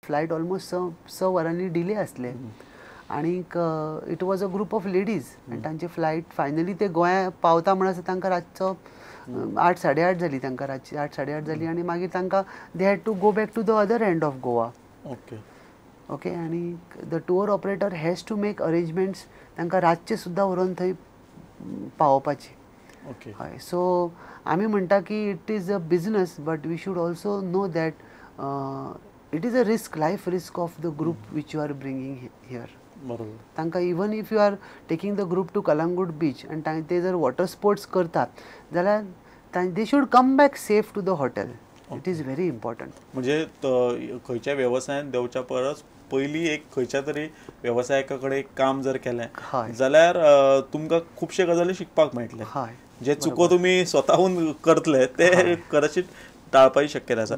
Flight almost 6 वरांनी delay आसले आनीक it was a group of ladies आनी तांची फ्लायट फायनली ते गोंया पावता म्हणसर तांकां रातचो 8 साडे 8 जाली, तांकां रातची 8 साडे 8 जाली आनी मागीर तांकां they had to go back to the other end of Goa. Okay, आनी the tour operator has to make arrangements तांकां रातचे सुद्दां व्हरून थंय पावोवपाची. हय, सो आमी म्हणटा की it is a business, but we should also know that it is a risk, life risk of the group which you are bringing here. तांकां even if you are taking the group to Calangute beach आनी ते जर water sports करतात जाल्यार they should come back safe to the hotel. It is very important. म्हणजे खंयच्या वेवसायान देंवच्या परस पयलीं एक खंयच्या तरी वेवसायिका कडेन एक काम जर केलें जाल्यार तुमकां खुबशे गजाली शिकपाक मेळटले. जे चुको तुमी स्वताहून करतले ते कदाचित टाळपाची शक्यता आसा.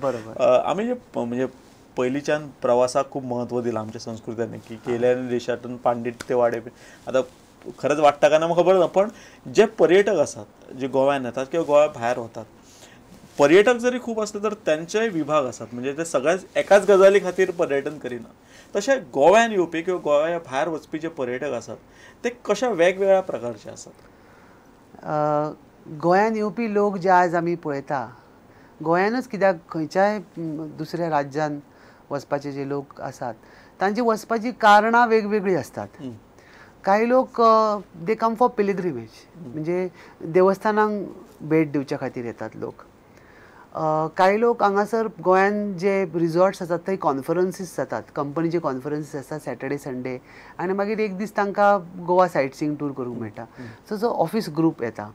आमी जे म्हणजे पयलींच्यान प्रवासाक खूब म्हत्व दिलां आमच्या संस्कृतीन की केल्यान देशांतून पांडित्य वाडे. आतां खरेंच वाडटा काय ना म्हाका खबर ना, पण जे पर्यटक आसात जे गोव्यान येतात किंवा गोव्या भायर वतात, पर्यटक जरी खूब आसले तर त्यांचेय विभाग आसात, म्हणजे ते सगळ्याच एकाच गजाली खातीर पर्यटन करिना. तशें गोव्यान येवपी किंवा गोव्या भायर वचपी जे पर्यटक आसात ते कशा वेगवेगळ्या प्रकारचे आसात? गोंयान येवपी लोक जे आज आमी पळयता, गोंयानूच कित्याक खंयच्याय दुसऱ्या राज्यान वचपाचे जे लोक आसात तांची वचपाची कारणां वेगवेगळीं आसतात. कांय लोक they come for पिलिग्रिमेज, म्हणजे देवस्थानांक भेट दिवच्या खातीर येतात लोक. कांय लोक हांगासर गोंयान जे रिजॉर्ट्स आसात थंय कॉन्फरन्सीस जातात, कंपनीचे कॉन्फरन्सीस आसतात सॅटर्डे संडे, आनी मागीर एक दीस तांकां गोवा सायट सिईंग टूर करूंक मेळटा. सो जो ऑफीस ग्रूप येता.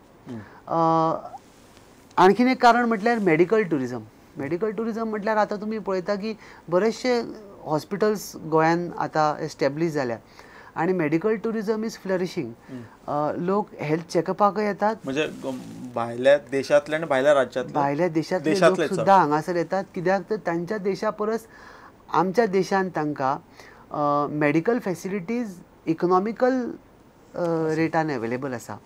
आणखीन एक कारण म्हटल्यार मेडिकल ट्युरिजम. मेडिकल ट्युरिजम म्हटल्यार आतां तुमी पळयता की बरेचशे हॉस्पिटल्स गोंयान आतां एस्टेब्लीश जाल्या आनी मेडिकल ट्युरिजम is flourishing. लोक हेल्थ चॅकअपाकय येतात, म्हणजे भायल्या देशांतले आनी भायल्या राज्यांतले, भायल्या देशांतले लोक सुद्दां हांगासर येतात. कित्याक तर तांच्या देशा परस आमच्या देशांत तांकां मेडिकल फॅसिलिटीज इकनॉमिकल रेटान अवेलेबल आसा.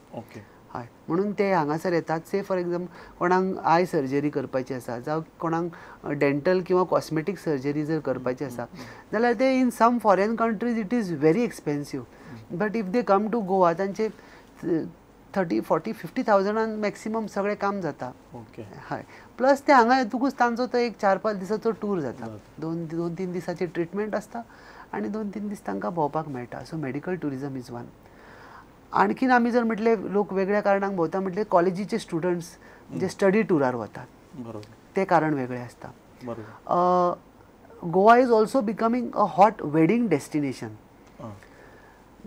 हय, म्हणून ते हांगासर येतात. से फॉर एग्जाम्पल कोणाक I surgery करपाची आसा जावं कोणाक डेंटल किंवा कॉस्मेटीक सर्जरी जर करपाची आसा जाल्यार ते in some foreign countries it is very expensive, but if they come to Goa तांचे 30, 40, 50 थावजंडान मॅक्सिमम सगळें काम जाता. हय, प्लस ते हांगा येतकूच तांचो तो एक 4-5 दिसाचो टूर जाता, 2-3 दिसाची ट्रिटमेंट आसता आनी 2-3 दीस तांकां भोंवपाक मेळटा. So medical tourism is one. आणखीन आमी जर म्हटलें लोक वेगळ्या कारणांक भोंवता म्हटलें कॉलेजीचे स्टुडंट्स जे स्टडी टुरार वतात ते कारण वेगळें आसता. Goa is also becoming a hot wedding destination.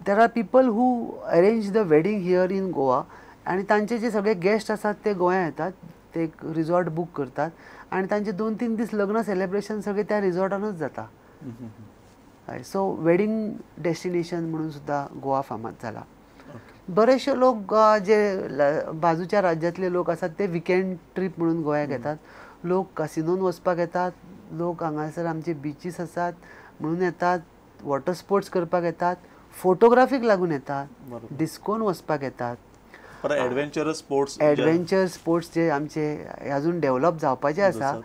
There are people who arrange the wedding here in Goa आनी तांचे जे सगळे गेस्ट आसात ते गोंया येतात, ते एक रिजॉर्ट बूक करतात आनी तांचे 2-3 दीस लग्न सेलेब्रेशन सगळें त्या रिजॉर्टानूच जाता. सो वेडींग डेस्टिनेशन म्हणून सुद्दां गोवा फामाद जाला. बरेचशे लोक जे बाजूच्या राज्यांतले लोक आसात ते विकेंड ट्रीप म्हणून गोव्याक येतात. लोक कसिनोन वचपाक येतात, लोक हांगासर आमचे बिचीस आसात म्हणून येतात, वॉटर स्पोर्ट्स करपाक येतात, फोटोग्राफीक लागून येतात, डिस्कोन वचपाक येतात. एडवेंचर स्पोर्ट्स, एडवेंचर स्पोर्ट्स जे आमचे अजून डेव्हलप जावपाचे आसा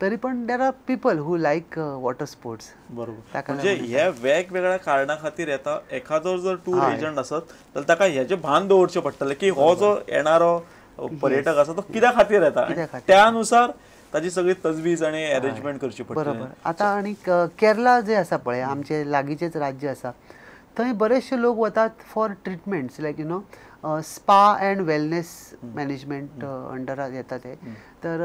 तरी पण there are people who like water sports. बरोबर, म्हणजे हे वेगवेगळ्या कारणा खातीर येता. एखादो जर टूर एजंट आसत जाल्यार ताका हेजें भान दवरचें पडटलें की हो जो येणारो पर्यटक आसा तो कित्या खातीर येता, त्या नुसार ताची सगळी तजवीज आनी अरेंजमेंट करची पडटली. बरोबर. आतां आनी केरला जे आसा पळय, आमचे लागींचेच राज्य आसा, थंय बरेचशे लोक वतात for treatments like you know spa and wellness management अंडरात येता ते. तर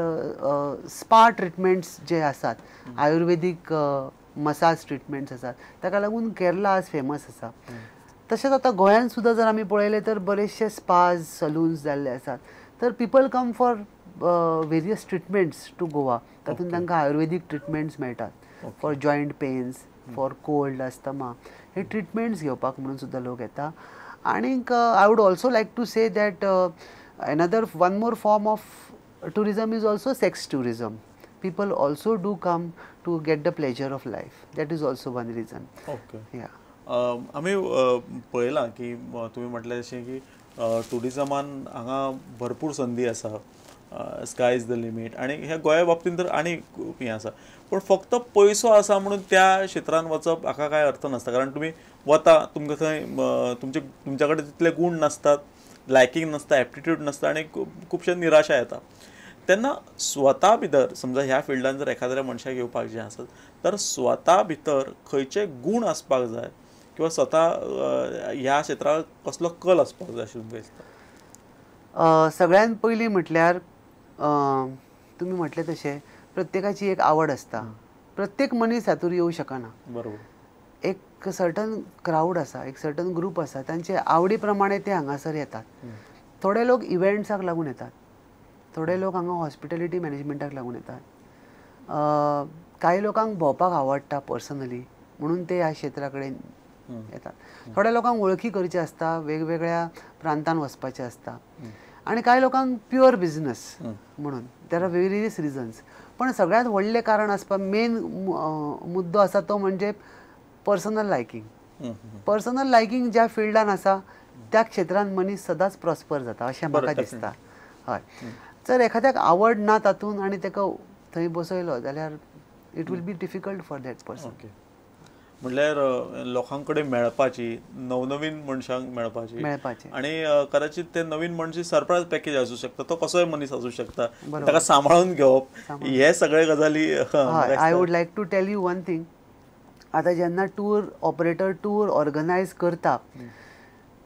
स्पा ट्रिटमेंट्स जे आसात, आयुर्वेदीक मसाज ट्रिटमेंट्स आसात, ताका लागून केरला आज फेमस आसा. तशेंच आतां गोंयांत सुद्दां जर आमी पळयलें तर बरेचशे स्पाज सलून्स जाल्ले आसात. तर people come for various treatments to Goa. तातूंत तांकां आयुर्वेदीक ट्रिटमेंट्स मेळटात for joint pains, for cold, asthma, hey treatments घेवपाक म्हणून सुद्दां लोक येता. आनीक I would also like to say that another one more form of tourism is also sex tourism. People also do come to get the pleasure of life. That is also one reason. Okay. आमी पळयलां की तुमी म्हटलें जशें की ट्युरिजमान हांगा भरपूर संदी आसा. Sky is the limit. आनी ह्या गोंया बाबतींत तर आनी हें आसा, पूण फक्त पयसो आसा म्हणून त्या क्षेत्रांत वचप हाका कांय अर्थ नासता, कारण तुमी वता तुमकां थंय तुमचे तुमच्या कडेन तितले गूण नासतात, लायकींग नासता, एप्टिट्यूड नासता आनी खुबशे निराशा येता. तेन्ना स्वता भितर समजा ह्या फिल्डान जर एखाद्या मनशाक येवपाक जें आसत तर स्वता भितर खंयचे गूण आसपाक जाय किंवा स्वता ह्या क्षेत्राक कसलो कल आसपाक जाय अशें तुमकां दिसता? सगळ्यात पयलीं म्हटल्यार तुमी म्हटलें तशें प्रत्येकाची एक आवड आसता, प्रत्येक मनीस हातूर येवं शकना. बरोबर. एक सर्टन क्रावड आसा, एक सर्टन ग्रूप आसा, तांचे आवडी प्रमाणे ते हांगासर येतात. थोडे लोक इव्हेंट्साक लागून येतात, थोडे लोक हांगा हॉस्पिटॅलिटी मॅनेजमेंटाक लागून येतात, कांय लोकांक भोंवपाक आवडटा पर्सनली म्हणून ते ह्या क्षेत्रा कडेन येतात, थोड्या लोकांक वळखी करची आसता, वेगवेगळ्या प्रांतान वचपाचें आसता, आनी कांय लोकांक प्युअर बिजनस म्हणून. There are various reasons. पण सगळ्यांत व्हडलें कारण आसपा मेन मुद्दो आसा तो म्हणजे पर्सनल लायकींग. पर्सनल लायकींग ज्या फिल्डान आसा त्या क्षेत्रान मनीस सदांच प्रॉस्पर जाता अशें म्हाका दिसता. हय, जर एखाद्याक आवड ना तातूंत आनी ताका थंय बसयलो जाल्यार it will be difficult for that person. म्हणल्यार लोकां कडेन मेळपाची, नवनवीन मनशांक मेळपाची आनी कदाचित ते नवीन मनशी सरप्रायज पॅकेज आसूं शकता, तो कसोय मनीस आसूं शकता, ताका सांबाळून घेवप हे सगळे गजाली. I would like to tell you one thing. आतां जेन्ना टूर ऑपरेटर टूर ऑर्गनायज करता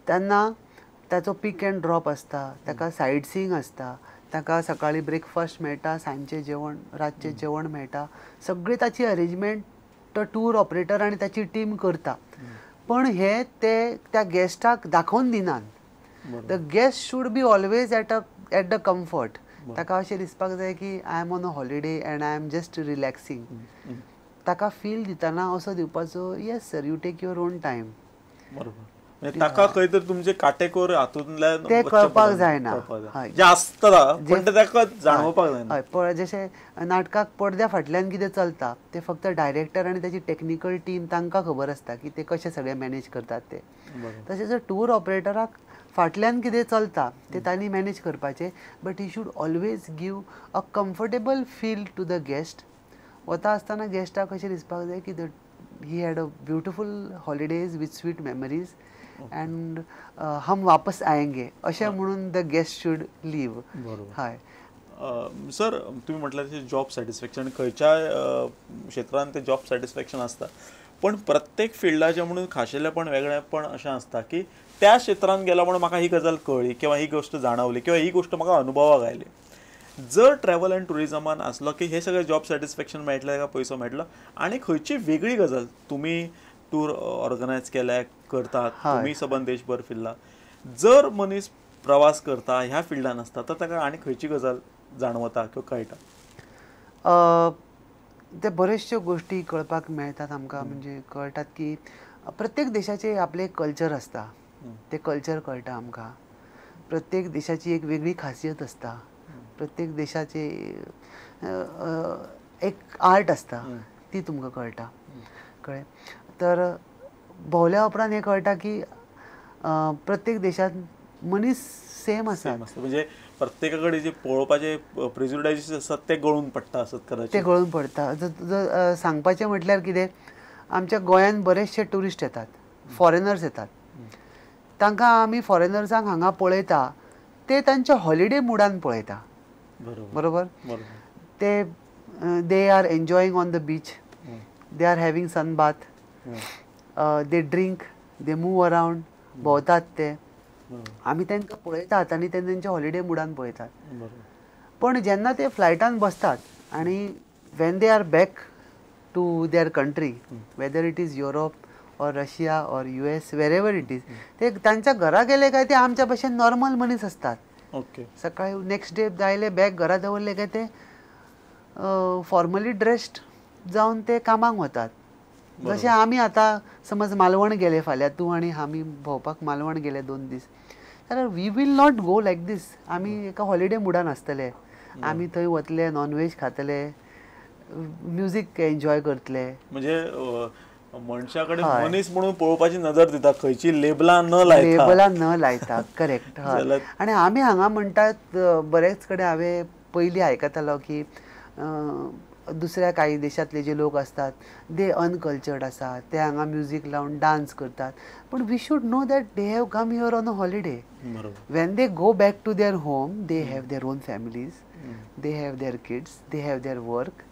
तेन्ना ताचो पीक एंड ड्रॉप आसता, ताका सायट सिईंग आसता, ताका सकाळी ब्रेकफास्ट मेळटा, सांजचें जेवण, रातचें जेवण मेळटा, सगळी ताची अरेंजमेंट तो टूर ऑपरेटर आनी ताची टीम करता. पण हे ते त्या गेस्टाक दाखोवन दिनात. The guest should be always at the comfort. ताका अशें दिसपाक जाय की I am on a holiday and I am just relaxing. ताका फील दितना असो दिवपाचो, yes sir, you take your own time. बरोबर. ताका खंय तर तुमचे काटेकोर हातूंतल्यान ते कळपाक जायना, जे आसता पण ते ताका जाणवपाक जायना. हय, पळय जशें नाटकाक पडद्या फाटल्यान कितें चलता ते फक्त डायरेक्टर आनी ताची टेक्निकल टीम तांकां खबर आसता की ते कशें सगळें मॅनेज करतात ते. तशें जर टूर ऑपरेटराक फाटल्यान कितें चलता ते तांणी मॅनेज करपाचें, but he should always give a comfortable feel to the guest. वता आसतना गेस्टाक अशें दिसपाक जाय की the he had a beautiful holidays with sweet memories and हम वापस आएंगे अशें म्हणून the guest should leave. हय सर, तुम्ही म्हटलं तशें जॉब सॅटिस्फॅक्शन खंयच्याय क्षेत्रान ते जॉब सॅटिस्फॅक्शन आसता, पण प्रत्येक फिल्डाचें म्हणून खाशेलेपण वेगळेपण अशें आसता की त्या क्षेत्रान गेलो म्हणून म्हाका ही गजाल कळ्ळी किंवा ही गोश्ट जाणवली किंवा ही गोश्ट म्हाका अनुभवाक आयली. जर ट्रॅवल अँड टुरिजमान आसलो की हे सगळे जॉब सॅटिस्फॅक्शन मेळटलें का पयसो मेळटलो आनी खंयची वेगळी गजाल तुमी टूर ऑर्गनायज केल्या करतात, तुमी सबंद देशभर फिरला, जर मनीस प्रवास करता ह्या फिल्डान आसता तर ताका आनी खंयची गजाल जाणवता किंवा कळटा? ते बरेचश्यो गोश्टी कळपाक मेळटात आमकां. म्हणजे कळटात की प्रत्येक देशाचे आपलें कल्चर आसता, ते कल्चर कळटा आमकां. प्रत्येक देशाची एक वेगळी खासियत आसता, प्रत्येक देशाचे एक आर्ट आसता ती तुमकां कळटा. कळ्ळें? तर भोंवल्या उपरांत हें कळटा की प्रत्येक देशांत मनीस सेम आसा. म्हणजे प्रत्येका कडेन जे पळोवपाचे प्रेजुडायजीस आसात ते गळून पडटा आसत कदाचित. ते गळून पडटा. सांगपाचें म्हटल्यार कितें, आमच्या गोंयांत बरेचशे ट्युरिस्ट येतात, फॉरेनर्स येतात, तांकां आमी फॉरेनर्सांक हांगा पळयता ते तांच्या हॉलिडे मुडान पळयता. बरोबर. ते they are enjoying on the beach, they are having sun bath, they drink, they move around, भोंवतात ते. आमी तांकां पळयतात आनी ते तेंच्या हॉलिडे मुडान पळयतात. पण जेन्ना ते फ्लायटान बसतात आनी when they are back to their country, whether it is Europe or Russia or US, wherever it is, ते तांच्या घरा गेले काय ते आमच्या भशेन नॉर्मल मनीस आसतात. ओके. सकाळी नेक्स्ट डे आयले, बॅग घरा दवरले काय ते फॉर्मली ड्रेस्ड जावन ते कामाक वतात. जशें आमी आतां समज मालवण गेले फाल्यां, तूं आनी आमी भोंवपाक मालवण गेले 2 दीस, जाल्यार we will not go like this. आमी एका हॉलिडे मुडान आसतले, आमी थंय वतले, नॉनव्हेज खातले, म्युजीक एन्जॉय करतले. म्हणजे मनशा कडेन मनीस म्हणून पळोवपाची नदर दिता, खंयची लेबलां न लायता, लेबलां न लायता. करेक्ट. हय. आनी आमी हांगा म्हणटात बरेच कडेन हांवें पयलीं आयकतालो की दुसऱ्या काही देशांतले जे लोक असतात ते अनकल्चर्ड आसा, ते हांगा म्युजीक लावन डान्स करतात. पण we should know that they have come here on a holiday. When they go back to their home they have their own families, they have their kids, they have their work,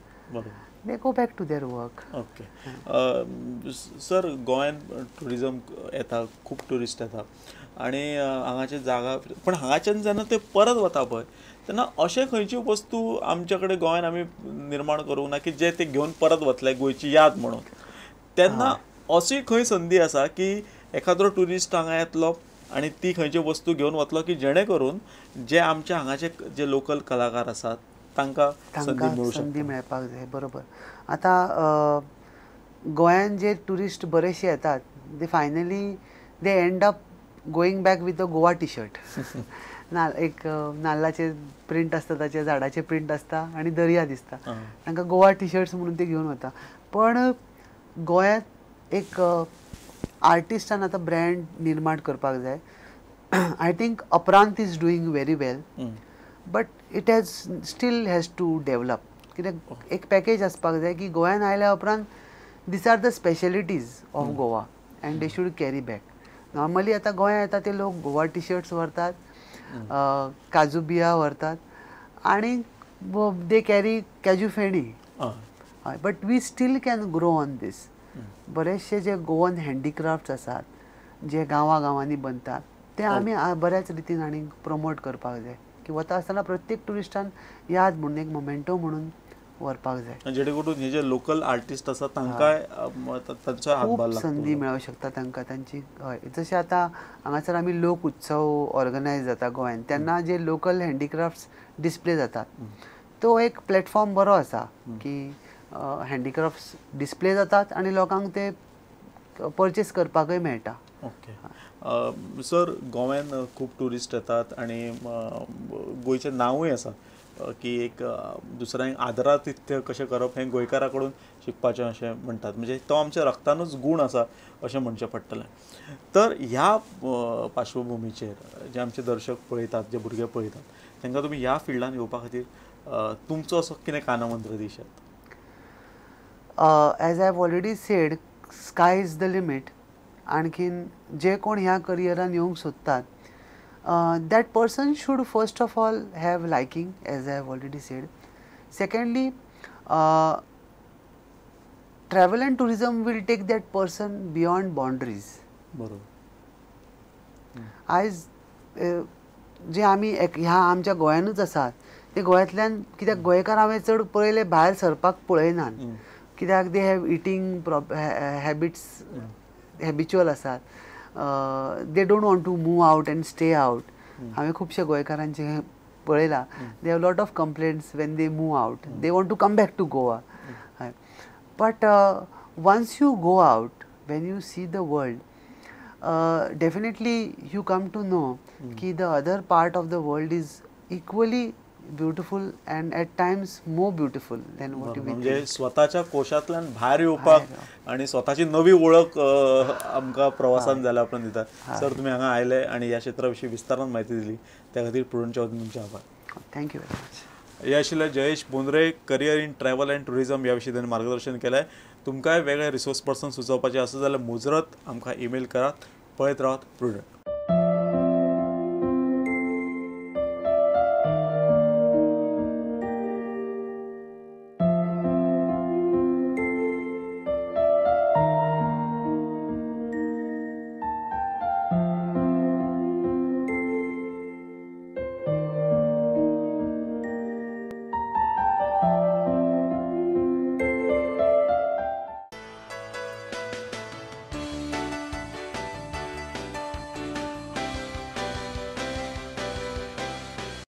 they go back to their work. Okay sir, गोंयांत tourism येता, खूब tourist येता आनी हांगाचे जागा, पण हांगाच्यान जेन्ना ते परत वता पळय तेन्ना अशें खंयची वस्तू आमचे कडेन गोंयांत आमी निर्माण करूंक ना की जे ते घेवन परत वतले गोंयची याद म्हणून, तेन्ना अशी खंय संदी आसा की एखादो ट्युरिस्ट हांगा येतलो आनी ती खंयची वस्तू घेवन वतलो की जेणे करून जे आमच्या हांगाचे जे लोकल कलाकार आसात तांकां संदी मेळपाक जाय. बरोबर. आतां गोंयांत जे ट्युरिस्ट बरेचशे येतात they finally they end up going back with a Goa T shirt. ना एक नाल्लाचे प्रिंट आसता, ताचे झाडाचे प्रिंट आसता आनी दर्या दिसता, तांकां गोवा टी शर्ट्स म्हणून ते घेवन वता. पण गोंयांत एक आर्टिस्टान आतां ब्रँड निर्माण करपाक जाय. I think Aprant is doing very well, but it has still has to develop. कित्याक एक पॅकेज आसपाक जाय की गोंयांत आयल्या उपरांत these are the specialities of Goa and they should carry back. Normally आतां गोंयांत येता ते लोक गोवा टी शर्ट्स व्हरतात, काजू बिया व्हरतात आनी they carry kaju feni. हय, but we still can grow on this. बरेचशे जे गोवन हँडीक्राफ्ट्स आसात जे गांवा गांवांनी बनतात ते आमी बऱ्याच रितीन आनी प्रमोट करपाक जाय की वता आसतना प्रत्येक ट्युरिस्टान याद म्हणून एक मोमेंटो म्हणून व्हरपाक जाय, जेणे करून हे जे लोकल आर्टिस्ट आसात तांकांय तांचो हातभार लागता, संदी मेळूंक शकता तांकां तांची. हय, जशें आतां हांगासर आमी लोक उत्सव ऑर्गनायज जाता गोंयांत तेन्ना जे लोकल हँडीक्राफ्ट्स डिस्प्ले जातात तो एक प्लॅटफॉर्म बरो आसा की हँडीक्राफ्ट्स डिस्प्ले जातात आनी लोकांक ते पर्चेस करपाकय मेळटा. ओके सर, गोव्यान खूब ट्युरिस्ट येतात आनी गोंयचें नांवूय आसा की एक दुसऱ्यांक आदरातिथ्य कशें करप हें गोंयकारा कडून शिकपाचें अशें म्हणटात, म्हणजे तो आमच्या रक्तानूच गूण आसा अशें म्हणचें पडटलें. तर ह्या पार्श्वभुमीचेर जे आमचे दर्शक पळयतात, जे भुरगे पळयतात, तांकां तुमी ह्या फिल्डान येवपा खातीर तुमचो असो कितें कानमंत्र दिशात? As I have already said, sky is the limit. आणखीन जे कोण ह्या करियरान येवंक सोदतात that person should first of all have liking, as I have already said. Secondly, travel and tourism will take that person beyond boundaries. बरोबर. आयज जे आमी ह्या आमच्या गोंयानूच आसात ते गोंयांतल्यान, कित्याक गोंयकार हांवें चड पळयले भायर सरपाक पळयनात, कित्याक they have eating habits habitual आसात, they don't want to move out and stay out. हांवें खुबशे गोंयकारांचे पळयलां, they have lot of complaints when they move out, they want to come back to Goa. But once you go out, when you see the world, definitely you come to know की the other part of the world is equally beautiful and at times more beautiful than what you. म्हणजे स्वताच्या कोशांतल्यान भायर येवपाक आनी स्वताची नवी वळख आमकां प्रवासान जाल्या उपरांत दिता. सर, तुमी हांगा आयले आनी ह्या क्षेत्रा विशीं विस्तारान म्हायती दिली त्या खातीर प्रुडंटच्या वतीन तुमचे आभार. Thank you very much. हे आशिल्ले Jayesh Bondre, career in travel and tourism ह्या विशीं तांणी मार्गदर्शन केलें. तुमकांय वेगळे रिसोर्स पर्सन सुचोवपाचे आसा जाल्यार मुजरत आमकां ईमेल करात. पळयत रावात प्रुडंट.